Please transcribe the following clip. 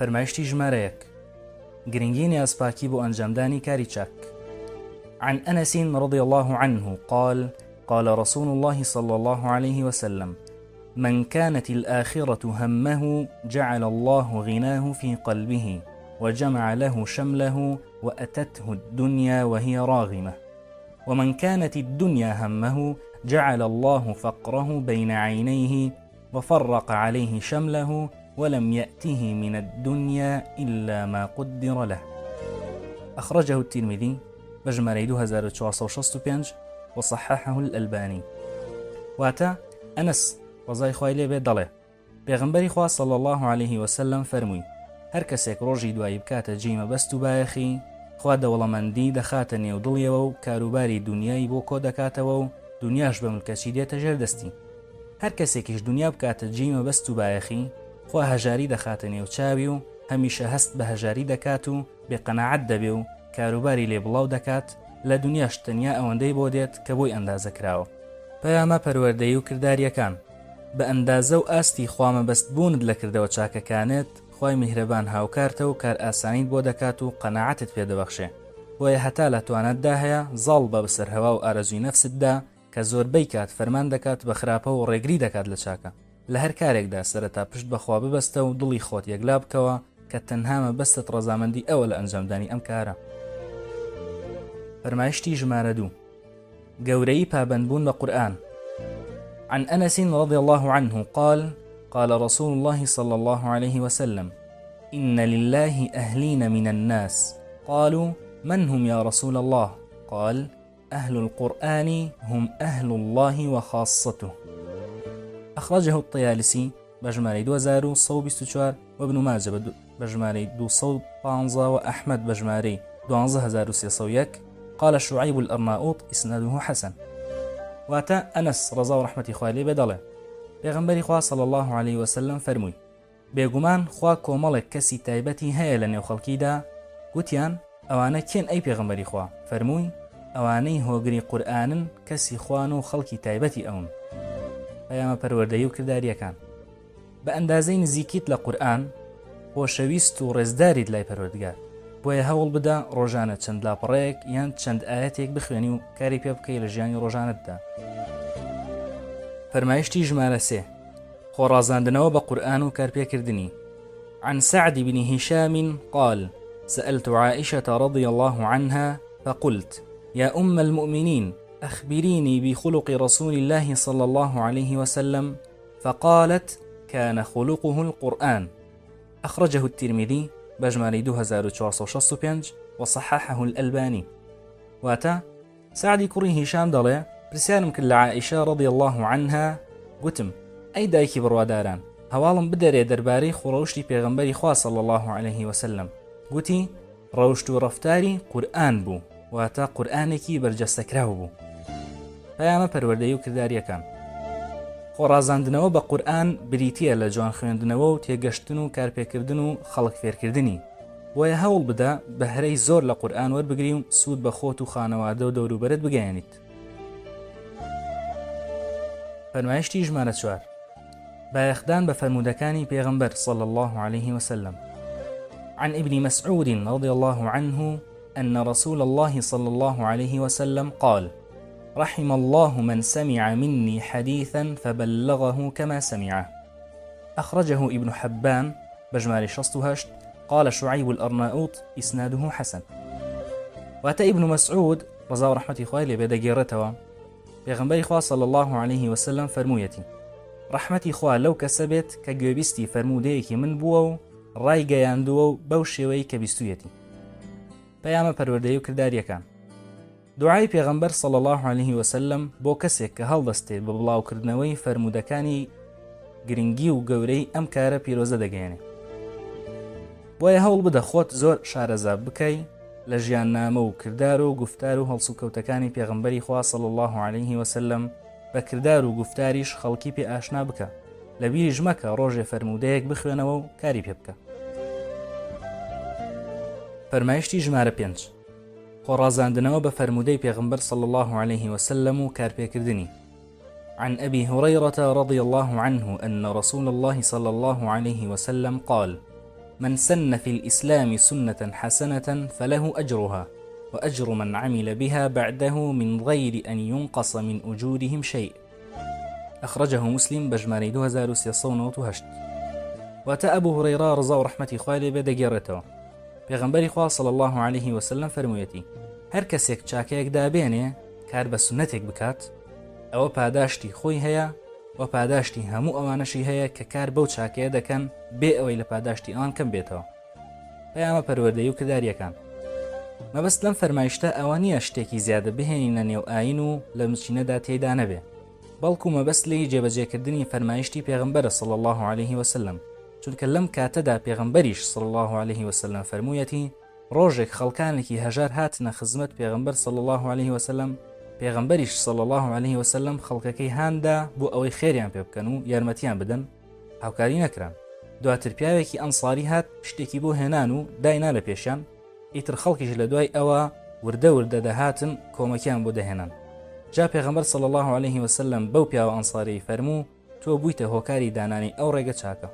فەرمایشتی ژمارە یەک، گرنگی نیازپاکی بۆ ئەنجامدانی کاری چاک. عن أنس رضي الله عنه قال قال رسول الله صلى الله عليه وسلم من كانت الآخرة همه جعل الله غناه في قلبه وجمع له شمله وأتته الدنيا وهي راغمة ومن كانت الدنيا همه جعل الله فقره بين عينيه وفرق عليه شمله ولم يأته من الدنيا إلا ما قدر له أخرجه الترمذي بە ژمارەی 2465 وصححه الألباني واتە ئەنەس ڕەزای خوای لێ بێت دەڵێ پێغەمبەری خوا صلی اللە علیه وسلم فەرمووی هەر کەسێک ڕۆژی دوایی بکاتە جێی مەبەست و بایەخی خوا دەوڵەمەندی دەخاتە نێو دڵیەوە و کاروباری دونیای بۆ کۆ دەکاتەوە و دونیاش بە ملکەچی دێتە ژێر دەستی هەر کەسێکیش دونیا بکاتە جێی مەبەست و بایەخی خوا هەژاری دەخاتە نێو چاوی و هەمیشە هەست بە هەژاری دەکات و بێ قەناعەت دەبێ و کاروباری لێ بڵاو دەکات، لە دونیاش تەنیا ئەوەندەی بۆ دێت کە بۆی ئەندازە کراوە. پەیامە پەروەردەیی و کردارییەکان، بە ئەندازە و ئاستی خوامەبەست بوونت لە کردەوە چاکەکانت، خوای میهرەبان هاوکارتە و کارئاسانیت بۆ دەکات و قەناعەتت پێ دەبەخشێ. بۆیە هەتا لە تواناتدا هەیە زاڵ بە بەسەر هەوا و ئارەزووی نەفستدا کە زۆربەی کات فەرمان دەکات بە خراپە و ڕێگری دەکات لە چاکە. لە هەر کارێکدا سەرەتا پشت بە خوا ببەستە و دڵی خۆت یەکلا بکەوە کە تەنها مەبەستت ڕەزامەندی ئەوە لە ئەنجامدانی ئەم کارە. فەرمایشتی ژمارە دوو، گەورەیی پابەندبوون بە قورئان. عن أنس رضي الله عنه قال قال رسول الله صلى الله عليه وسلم إن لله أهلين من الناس قالوا من هم يا رسول الله قال أهل القرآن هم أهل الله وخاصته أخرجه الطيالسي بە ژمارەی 2124 و ابن ماجە بە ژمارەی 215 و ئەحمەد بە ژمارەی 12301 قال شعيب الأرناؤوط إسناده حسن واتە ئەنەس ڕەزا و ڕەحمەتی خوای لێ بێ دەڵێ پێغەمبەری خوا صلی الله علیه وسلم فەرمووی بێگومان خوا کۆمەڵێک کەسی تایبەتی هەیە لە نێو خەڵکیدا، گوتیان، ئەوانە کێن ئەی پێغەمبەری خوا؟ فەرمووی، ئەوانەی هۆگری قورئانن کەسی خوان و خەڵکی تایبەتی ئەون. پەیامە پەروەردەیی و کردارییەکان. بە ئەندازەی نزیکیت لە قورئان، خۆشەویست و ڕێزداریت لای پەروەردگار. بۆیە هەوڵ بدە ڕۆژانە چەند لاپەڕەیەک یان چەند ئایەتێک بخوێنی و کاری پێ بکەی لە ژیانی ڕۆژانەتدا. فەرمایشتی ژمارە سێ، خۆڕازاندنەوە بە قورئان و کارپێکردنی. عن سعد بن هشام قال سألت عائشة رضي الله عنها فقلت يا أم المؤمنين أخبريني بخلق رسول الله صلى الله عليه وسلم فقالت كان خلقه القرآن أخرجه الترمذي بە ژمارەی 2465 وصححه الألباني واتە سەعدی کوڕی هیشام دەڵێ، پرسیارم کرد لە عائیشە رضی اللە عنها، گوتم، ئەی دایکی بڕواداران، هەواڵم بدەرێ دەربارەی خووڕەوشتی پێغەمبەری خوا صلی اللە علیه وسلم، گوتی، ڕەوشت و ڕەفتاری قورئان بوو، واتە قورئانێکی بەرجەستەکراو بوو. پەیامە پەروەردەیی و کردارییەکان. خۆڕازاندنەوە بە قورئان بریتییە لە جوان خوێندنەوە و تێگەشتن و کارپێکردن و خەڵک فێرکردنی. بۆیە هەوڵ بدە بەهرەی زۆر لە قورئان وەربگری و سوود بە خۆت و خانەوادە و دەوروبەرت بگەیەنیت. فەرمایشتی ژمارە چوار، بایەخدان بە فەرموودەکانی پێغەمبەر صلی اللە علیه وسلم. عن ابن مسعود رضی الله عنه أن رسول الله صلى الله عليه وسلم قال رحم الله من سمع مني حديثا فبلغه كما سمعه أخرجه ابن حبان بە ژمارەی 68 قال شعيب الأرناؤوط إسناده حسن واتە ئیبن مەسعود ڕەزا و ڕەحمەتی خوای لێ بێ دەگێڕێتەوە پێغەمبەری خوا صلی الله علیه وسلم فەرموویەتی ڕەحمەتی خوا لەو کەسە بێت کە گوێبیستی فەرموودەیەکی من بووە و ڕای گەیاندووە و بەو شێوەی کە بیستویەتی پەیامە پەروەردەیی و کرداریەکان دوعای پێغەمبەر صلی اللە علیه وسلم بۆ کەسێک کە هەڵدەستێت بە بڵاوکردنەوەی فەرموودەکانی گرنگی و گەورەی ئەم کارە پیرۆزە دەگەیەنێ. بۆیە هەوڵ بدە خۆت زۆر شارەزا بکەی لە ژیاننامە و کردار و گوفتار و هەڵسوکەوتەکانی پێغەمبەری خوا صلی اللە علیه وسلم بە کردار و گوفتاریش خەڵکی پێ ئاشنا بکە لەبیریش مەکە ڕۆژێ فەرموودەیەک بخوێنەوە و کاری پێ بکە. فەرمایشتی ژمارە پێنج. خۆڕازاندنەوە بە فەرموودەی پێغەمبەر صلی اللە علیه وسلم و کارپێکردنی، عن ابی هریرە رضی اللە عنه ان رسول اللە صلی اللە علیه وسلم قال، من سن في الإسلام سنة حسنة فله أجرها وأجر من عمل بها بعده من غير أن ينقص من أجورهم شيء أخرجه مسلم بە ژمارەی 2398. واتە ئەبو هورەیڕە ڕەزا و ڕەحمەتی خوای لێ بێ دەگێڕێتەوە پێغەمبەری خوا صلی اللە علیه وسلم فەرموویەتی هەر کەسێک چاکەیەک دابێنێ کار بە سوننەتێک بکات ئەوە پاداشتی خۆی هەیە و پاداشتی هەموو ئەوانەشی هەیە کە کار بەو چاکەیە دەکەن بێ ئەوەی لە پاداشتی ئەوان کەم بێتەوە. پەیامە پەروەردەیی و کردارییەکان. مەبەست لەم فەرمایشتە ئەوە نییە شتێکی زیادە بهێنینە نێو ئایین و لە بنچینەدا تێیدا نەبێ، بەڵکو مەبەست لێی جێبەجێکردنی فەرمایشتی پێغەمبەرە صلی اللە علیه وسلم، چونکە لەم کاتەدا پێغەمبەریش صلی اللە علیه وسلم فەرموویەتی، ڕۆژێک خەڵکانێکی هەژار هاتنە خزمەت پێغەمبەر صلی اللە علیه وسلم، پێغەمبەریش صلی اللە علیه وسلم خەڵکەکەی هاندا بۆ ئەوەی خێریان پێ بکەن و یارمەتیان بدەن، هاوکاری نەکران. دواتر پیاوێکی ئەنساری هات شتێکی بۆ هێنان و داینا لە پێشیان، ئیتر خەڵکیش لە دوای ئەوە وردە وردە دەهاتن کۆمەکیان بۆ دەهێنان. جا پێغەمبەر صلی اللە علیه وسلم بەو پیاوە ئەنساریەی فەرموو، تۆ بوویتە هۆکاری دانانی ئەو ڕێگە چاکە.